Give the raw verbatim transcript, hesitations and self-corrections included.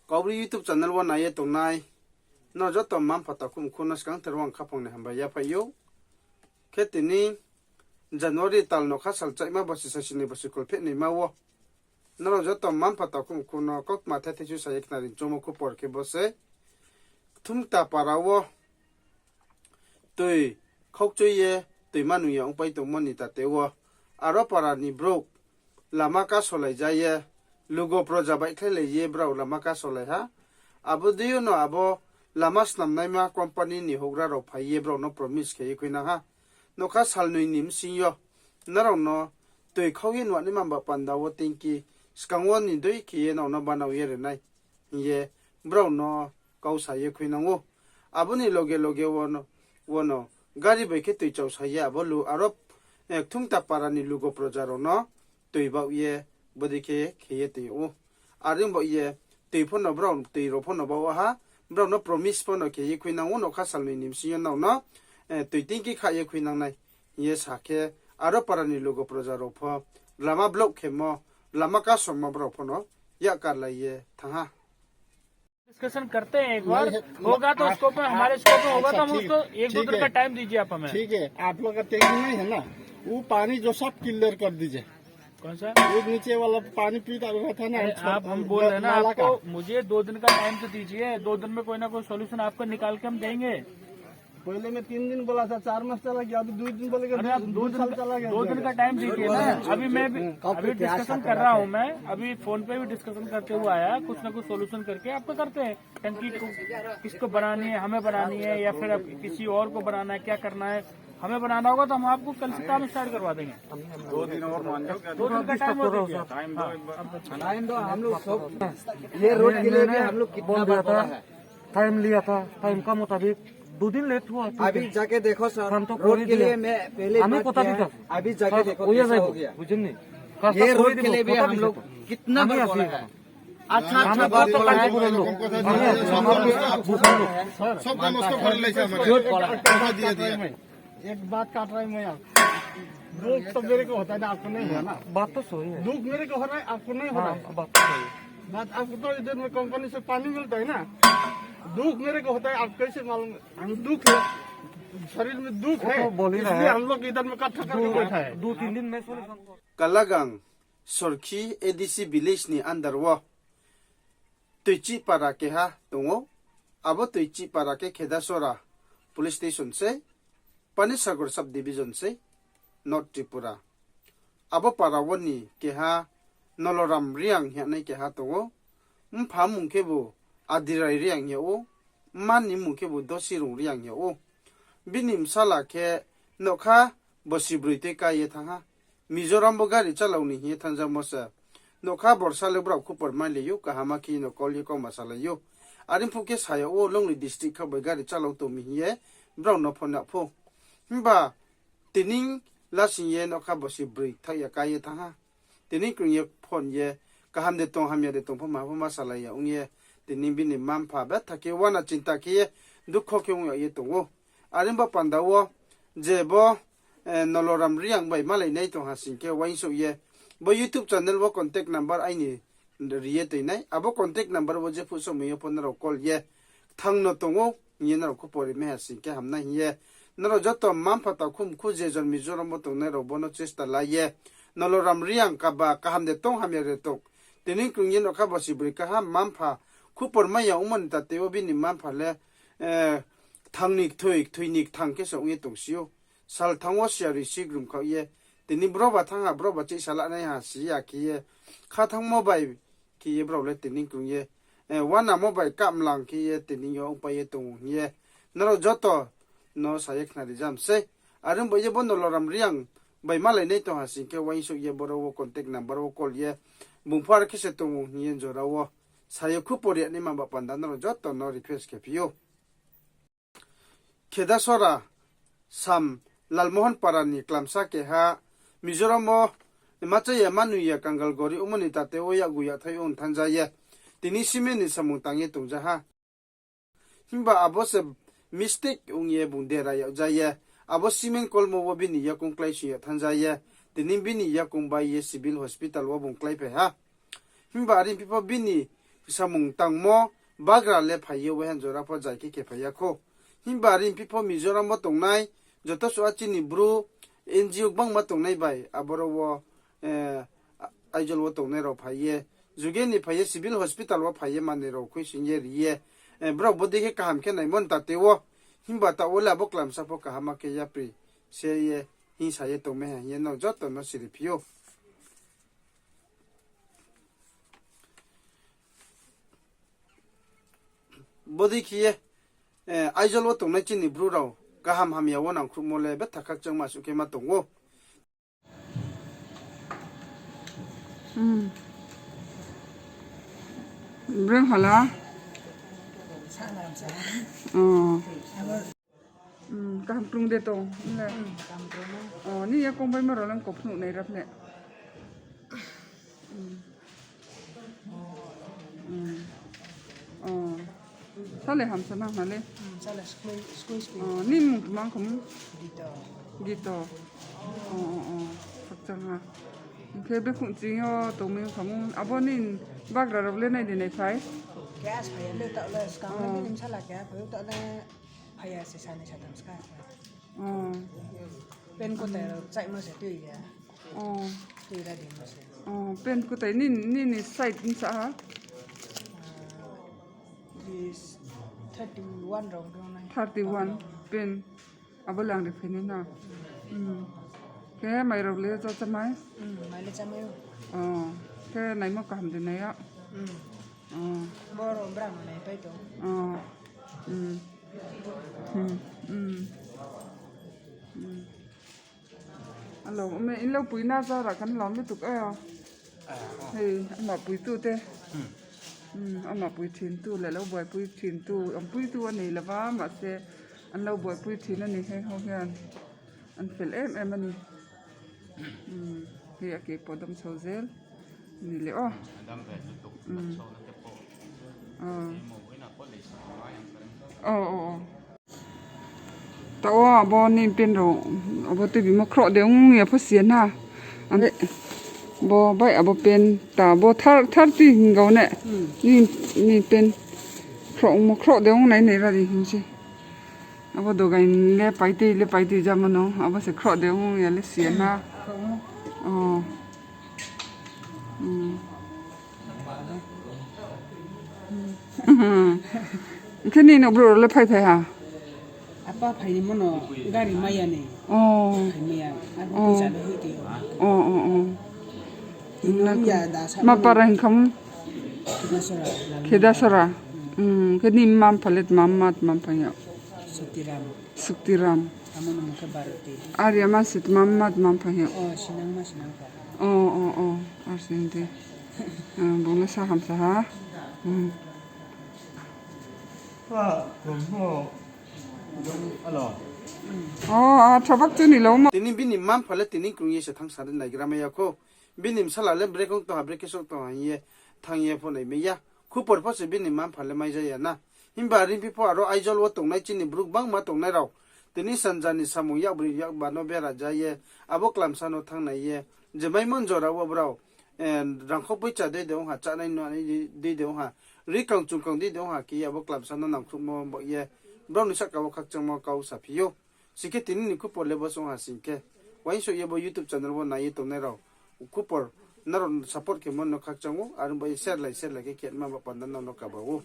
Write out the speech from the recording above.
Kaubru YouTube channel wo nai ye tongnai nrao joto mma-mpha takhu mkhu no skangther wo ang khaphang ni hambai yaphai ou. Khe tini January tal nokha sal chaima bosi sasi ni bosi kulpheh naima wo nrao joto mma-mpha takhu mkhu no kautma thethei su sa ye khnari choungmo khupor khe bo se. Kthumkta para wo toi khaukchoi ye toima nung ya ongpai tongmo ni tate wo aro para ni brouh lama kasolai ja ye, lugo proja baihkhlailai ye brao lama kasolai ha. Abo dei yo no abo lama snamnaima company ni houhgra rao phai ye brao no promise khe ye khuinang ha, nokha salnoi ni bsing yo nrao no toi khau ye nuanaima ba panda wo tingki skang wo ni dei khe ye nrao no banao ye ri nai hing ye brao no kau sa ye khuinang ou. Abo ni loge loge wo no, wo no gari bai khe toi chausa ye abo lu aro, eh, Kthumkta para ni lugo proja rao no toi baoh ye bodei khe khe ye tong ou. Are ong baoh ye toi pho no brao toi rao pho no baoh ha, brao no promise pho no khe ye khuinang ou, nokha salnoi ni bsing yo nrao no, eh, toi tingki kha ye khuinang nai hing ye sa khe aro para ni lugo proja rao pho lama block khemo, lama kasongmo brao pho no yak karlai ye thanng ha. Discussion करते हैं एक बार। नहीं, होगा तो आप, उसको पे, आप, हमारे स्कोप में होगा तो हम अच्छा, ठीक, उसको एक दो दिन का टाइम दीजिए आप हमें। ठीक है, आप लोग का टेंशन नहीं है ना, वो पानी जो सब क्लियर कर दीजिए। कौन सा? वो नीचे वाला पानी पीता हुआ था ना, अरे, हम आप, हम बोल रहे हैं ना आपको, मुझे दो दिन का टाइम तो दीजिए, दो दिन में कोई ना कोई सॉल्यूशन आपको निकाल के हम देंगे। पहले मैं तीन दिन बोला था, चार मास चला गया, अभी दो दिन बोलेगा, अरे, आप दो दिन का टाइम दीजिए ना। अभी मैं भी, अभी डिस्कशन कर रहा हूँ, मैं अभी फोन पे भी डिस्कशन करते हुए आया, कुछ ना कुछ सॉल्यूशन करके आपको करते हैं। टंकी को किसको बनानी है, हमें बनानी है या फिर अब किसी और को बनाना है, क्या करना है, हमें बनाना होगा तो हम आपको कल से काम स्टार्ट करवा देंगे। दो दिन और मान जाओ, क्या दो दिन का टाइम और दीजिए। टाइम दो, हाँ, एक बार। टाइम दो, हम लोग सब, ये रोड के लिए भी हम लोग कितना बार बोला है। टाइम लिया था, टाइम का मुताबिक दो दिन लेट हुआ, ठीक है। अभी जाके देखो सर, रोड के लिए मैं पहले बात किया है। अभी जाके देखो कैसा हो गया। ये रोड के लिए भी हम लोग कितना बार बोला है। अच्छा, अच्छा, बात तो करके बोलो। सब काम उसको कर ले, एक बात काट रहा है मैं आप। दुख तो मेरे को होता है ना, आपको नहीं हुआ ना? बात तो सही है। दुख मेरे को हो रहा है, आपको नहीं हो रहा है। बात तो सही है। बात आपको तो इधर में कंपनी से पानी मिलता है ना, दुख मेरे को होता है, आप कैसे मालूम? हम दुख है, शरीर में दुख है, इसलिए हम लोग इधर में इकट्ठा करके बैठा है। दो तीन दिन में Kalagang Sorkhi A D C village ni under wo Toichih para keha tong ou. Abo Toichih para khe Khedasora police station sei, Panisagar sub division sei, North Tripura. Abo para wo ni keha Noloram Reang hing ye nai keha tong ou. Mpha mmung khebu Adirai Reang hing yag ou, mma ni mmung khebu Dosirung Reang hing yag ou. Bini bsala khe nokha bosi broi tei ká ye thanng ha. Mizoram bo gari chalao ni hing ye thanngjakmo se. Nokha borsa le brao khupor mailai ou, kaham khe no call ye kauma salai ou. Are phuh khe sa yag ou, Longri district kha bai gari chalao tong mi hing ye brao no phone yag pho. Himba tini lasing ye nokha bosi broi thaoh ya ká ye thanng ha. Tini krung ye phone ye, kaham de tong, hamya de tong pho ma pho ma salai ya ong ye, tini bini mma mpha betha khe uana chinta khe ye, dukho khe ong yag ye tong ou. Are bo panda wo je bo, eh, Noloram Reang bai malainai tong ha sing khe uaingsouh ye, bo YouTube channel wo contact number aini ri ye toinai. Abo contact number wo jephuh somoi yo pho nrao call ye, kthang no tong ou hing ye nrao khupor ri mai ha sing khe hamnai hing ye. Nrao joto mma mpha takhu mkhu je jon Mizoram wo tongnai rao bo no chesta la ye, Noloram Reang kaba kaham de tong, hamya de tong, tini krung ye nokha bosi broi kaham mma mpha khupor mai ya ongmo ni tate wo bini mma mpha le, eh, kthang ni kthoi, kthoi ni kthang khe se ong ye tongsi ou. Sal thanng wo siya roi si grum khaoh ye, tini bro ba thanng ha, bro ba chihsa lanai ha si ya khe ye, kha thanngmo bai khe ye brao le tini krung ye, eh, uanamo bai kamlang khe ye tini yo ongpai ye tong ou hing ye, nrao joto no sa ye khnari jam sei. Are ong bo ye bo Noloram Reang bai malainai tong ha sing khe uaingsouh ye boro wo contact number wo call ye, bung pho are khe se tong ou hing ye jora wo sa ye khupor ri ya naima ba panda nrao joto no request khe phi ou. Khedasora, Sam Lalmohon para ni klamsa keha Mizoram wo ma cha ya ma nung ya kangal gori ongmo ni tate wo yakgu yakthai ong thanng ja ye, tini cement ni samung tang ye tong ja ha. Himba abo se mistake ong ye bung dera yag ja ye, abo cement kolmo wo bini yakoung kláising yag thanng ja ye, tini bini yakoung bai ye civil hospital wo bung kláiphai ha. Himba are phi pho bini samung tangmo bagra le phai ye, waihan jora pho jai khe khe phai ya khou. Himba ri phi pho Mizoram wo tongnai joto suh a chini Bru N G O gbangma tongnai bai aboro wo, eh, Aizawl wo tongnai rao phai ye, juge ni phai ye civil hospital wo phai ye manoi rao khuisoing ye ri ye, eh, brao bodei khe kaham khe naimo ni tate wo. Himba taoh wo le abo klamsa pho kaham khe yapri se ye hingsa ye tongmai ha hing ye nrao joto no siri phi ou. Bodei khe ye, eh, Aizawl wo tongnai chini Bru rao kaham hamya wo nangkhruhmo le betha khakchangma suh khe ma tong ou. Breng hala. Kaham krung de tong le. Ni yakoung bai ma rao le kau phnuh nai rap ne. Sale hamsa nang ha le. Ni mung tma khamu? Gito. Khakchang ha. Hing khe bekhouh ching yo tongmai khamu. Abo ni bagra rao le nai di nai phai. Keha phai ya le taoh le skang le bini bsala keha phai ou taoh le phai ya se sani satham ska. Pen kutai rao chaimo se tui ya. Tui ra di mo se. Pen kutai nini side bsa ha? Thirty one pen. Abo le ang ri phi nai na. Khe mai rao le chá chámai? Khe naimo kaham de nai ya. Boro brang nai pai tong. Alo, ome inlo pui na jara kan lo mi tuk ayo. Hei, ama pui tu te. Ama pui thin tu, le lo boi pui thin tu, am pui tu ani laba ma se, an lo boi pui thin ani he ho he an. An fel em em ani. Hei ake podom saujel. Ni le o. Taoh wo abo ni pen rao, abo tuibimo khroh de ong ya pho si ya na. Bo bai abo pen ta bo thirty hing gau ne. Ni pen khroh ongmo khroh de ong nai nai ra di hing se. Abo dogai le paitui le paitui jamo no, abo se khroh de ong ya le si ya na. Khe nini brouh rao le phaiphai ha? Apa phainimo no gari maiya ni. Phaimaiya. Ma para hing khamu? Khedasora. Khe nini mma-mpha le tma mma tma mpha hing yo? Suktiram. Ari ama se tma mma tma mpha hing yo? Ar se hing di. Bung le sa hamsa ha. Tini bini mma-mpha le tini krung ye se thanngsa ri naigra mai ya khou. Bini bsala le brekhe ong tong ha, brekhe souh tong ha hing ye thanng ye pho naimai ya. Khupor pho se bini mma-mpha le mai ja ya na. Himba ri phi pho aro Aizawl wo tongnai chini brouh gbangma tongnai rao tini sanja ni samung yakbroi yakba no bera ja ye, abo klamsa no thanngnai ye, je maimo jora wo brao rangkho poicha dei de ong ha, chánai nunai dei de ong ha, rikang chungkang dei de ong ha khe ye abo klamsa no nangkhruhmo baoh ye brao ni sahka wo khakchangmo kau saphi ou. Sing khe tini ni khupor le bo se ong ha sing khe, uaingsouh ye bo YouTube channel wo nai ye tongnai rao khupor nrao support khemo no khakchang ou, aro bai share lai share lai khe khe ma ba panda nrao no kaba ou.